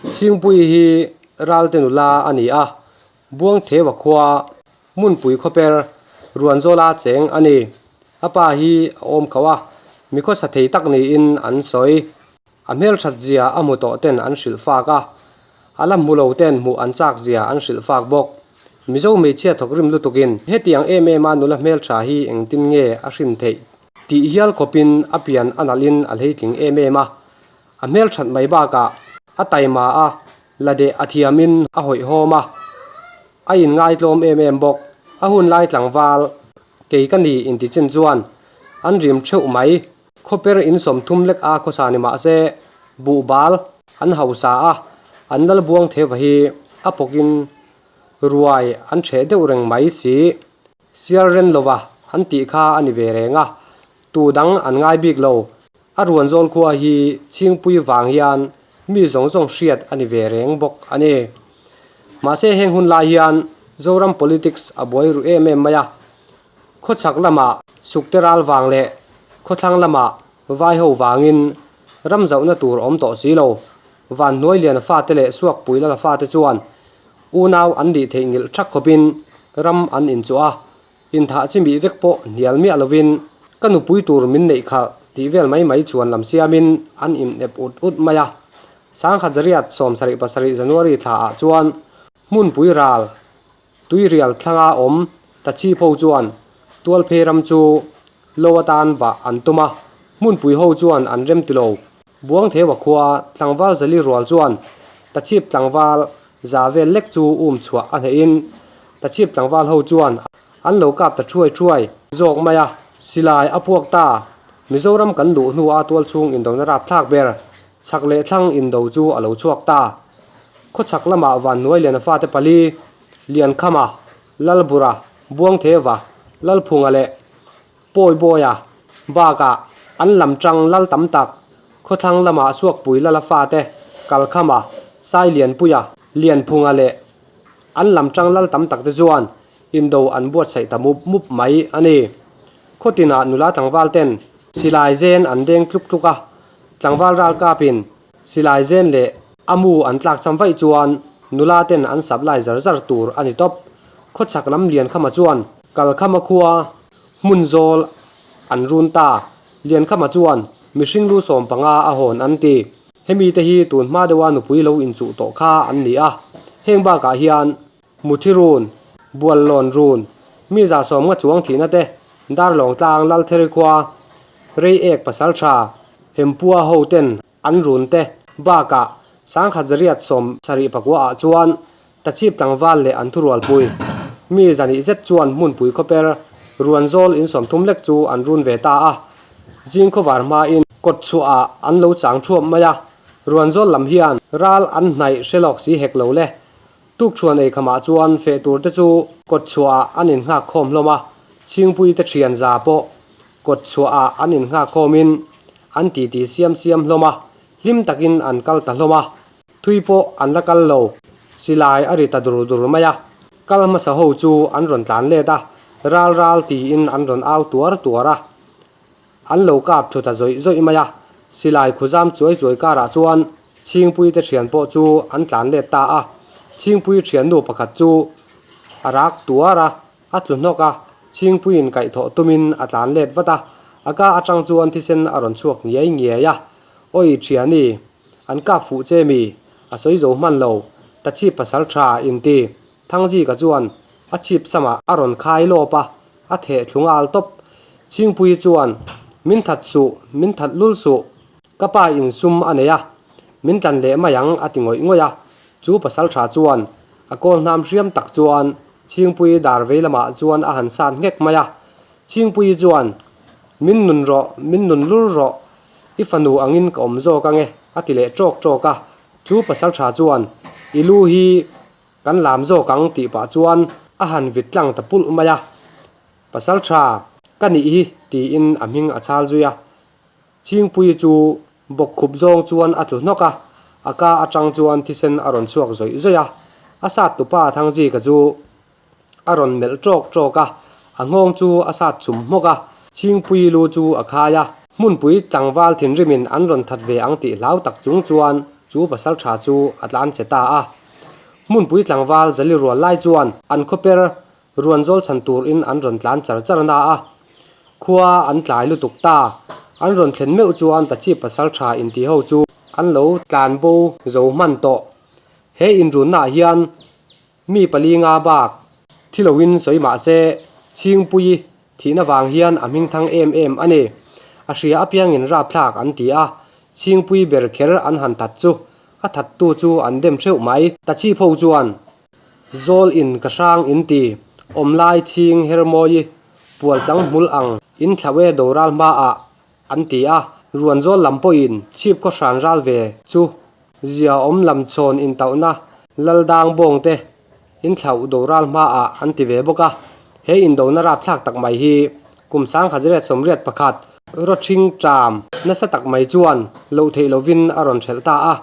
Chhingpuii hi Ralte nula a ni a, Buangtheua khua Hmunpui khawper Ruanzawla cheng a ni. A pa hi a awm khauh a, mi khawsa thei tak niin an sawi. A hmelthat zia a hmu tawh ten an hrilh fak a, a la hmu lo ten hmuh an chak zia an hrilh fak bawk. Mizo hmeichhia thawkrim lutukin hetiang em em a nula hmeltha hi engtin nge a hrin theih tih hial khawpin a pian a nalhin a hleitling em em a. A hmelthat mai bakah a taima a, la deh a thiamin a hawihhawm a, a inngaitlawm em em bawk. A hun lai tlangval kei ka ni intichin chuan an rim theuh mai. Khawper in 30 lek a khawsa ni mah se buhbal an hausa a, an lal buang theva hi a pawkin ruai an ṭheh deuh reng mai si. Sial ren lova an tih kha a ni ve reng a, tu dang an ngai bik lo. A ruan zawl khua hi Chhingpui vang hian mi zawng zawng hriat a ni ve reng bawk a ni. Mahse heng hun lai hian Zoram politics a buai ru em em mai a, Khawchhak lamah Sukte ral vang leh khawthlang lamah vai ho vangin ram zauhna tur awm tawh si lo. Vanhnuai lian fate leh Suakpui lala fate chuan unau an nih theih ngilh thak khawpin ram an inchuah a, inthah chi mih vek pawh hnial miah lovin ka nupui tur min neih khalh tih vel mai mai chuan lam siamin an inep ut ut mai a. Sangkhat zariat 77 January thlaah chuan hmunpui ral Tuirial thlanga awm Tachhip ho chuan Tualphei ram chu lo atan vah an tum a, hmunpui ho chuan an rem ti lo. Buangtheua khua tlangval zali rual chuan Tachhip tlangval za vel lek chu um chhuah a hnehin Tachhip tlangval ho chuan an lo kap ta thuai thuai zawk mai a, silai a puak ta. Mizoram kan luh hnua tualchhung indona rapthlak ber chhak leh thlang indo chu a lo chhuak ta. Khawchhak lamah Vanhnuai Liana fate pali, Liankhama, Lalbura, Buangtheva, Lalphunga leh Pawibawia bakah an lam tang lal tam tak, khawthlang lamah Suakpui Lala fate, Kalkhama, Sailianpuia, Lianphunga leh an lam tang lal tam takte chuan indo an buatsaih ta mup mup mai a ni. Khawtinah nula tlangval ten silai zen an deng tluk tluk a, tlangval ralkapin Silai zen leh a mu an tlak cham vaih chuan nula ten an sap lai zar zar tur a ni tawp. Khawchhak lam Liankhama chuan Kalkhama khua hmun zawl an run ta. Liankhama chuan mihring lu 15 a hawn an ti. Hemi te hi tun hma deuha nupui lo inchuh tawh kha an ni a. Heng bakah hian Muthi run, Buallawn run, mi 150 chuang thihna te, Darlawng tlang Laltheri khua, Reiek pasal tha, Hempua ho ten an run te bakah 1974 ah chuan Tachhip tlangval leh an thurualpui mi zahnih zet chuan hmunpui khawper Ruanzawl in 30 lek chu an run ve ta a, zing khawvar hmain kawtchhuah ah an lo chang thuap mai a, Ruanzawl lam hian ral an hnaih hre lawk si hek lo le. Tukṭhuan ei khamah chuan feh tur te chu kawtchhuah ah an innghak khawm hlawm a, Chhingpui te ṭhian za pawh kawtchhuah ah an innghak khawmin an titi siam siam hlawm a, hlim takin an kal ta hlawm a, thui pawh an la kal lo, silai a ri ta dur dur mai a, kal hmasa ho chu an rawn tlan let a, ral ral tiin an rawn au tuar tuar a, An lo kap thu ta zawih zawih mai a, silai khuzam chuai chuai karah chuan Chhingpui te thian pawh chu an tlan let ta a. Chhingpui thiannu pakhat chu a rak tuar a, a tlu hnawk a, Chhingpuiin kaihthawh tumin a tlan let vat a, a ka atang chuan thisen a rawn chhuak ngiai ngiai a, Awi thiani, an kap fuh che mi, a sawi zo hman lo, ta chhip pasal tha inti. Thangzika chuan a chhip samah a rawn khai lawp a, a theh thlu nghal tawp. Chhingpuii chuan, Min that suh, min that lul suh, ka pa in sum a nei a, min tlan leh mai ang a ti ngawih ngawih a. Chu pasal tha chuan a kawl hnam hriam tak chuan Chhingpuii dar vei lamah chuan a han sat nghek mai a. Chhingpuii chuan, Min nun rawh, min nun lul rawh, i fanu angin ka awm zawk ange a ti leh tawk tawk a. Chu pasal tha chuan, I lu hi Kan lam zawk ang tih pah chuan a han vit tlang ta pulh mai a, Pasal tha ka nih hi tiin a hming a chhal zui a. Chhingpuii chu bawkkhup zawng chuan a tlu hnawk a, a ka atang chuan thisen a rawn chhuak zawih zawih a. A sat tupa Thangzika chu a rawn melh tawk tawk a, a nghawng chu a sat chhum hmawk a, Chhingpuii lu chu a khai a. Hmunpui tlangval thinrimin an rawn that ve ang tih hlau tak chung chuan. chu pasaltha chu a tlan che ta a. Hmunpui tlangval zali rual lai chuan an khawper Ruanzawl chhan turin an rawn tlan char char na a, khua an tlai lutuk ta. An rawn thlen meuh chuan Tachhip pasaltha inti ho chu an lo tlan bo zo hman tawh. He inrunnaah hian mi pali nga bak thi loin sawi mah se Chhingpuii thihna vang hian a hming thang em em a ni. A hria apiangin rapthlak an ti a, Chhingpuii ber kher an han that chu a thattu chu an dem theuh mai. Tachhip ho chuan Zawl in ka hrang in ti, awm lai chhing her mawi pual chang hmul ang in thlauh e doral hma ah an ti a, ruan zawl lam pawhin chhip khaw hran ral ve chu zia awm lam chhawn in tauhna lal dang bawng te in thlauh doral hma ah an ti ve bawk a, he indona rapthlak tak mai hi kum 1981 rawthing ṭam nasa tak mai chuan loh theih lovin a rawn hrelh ta a.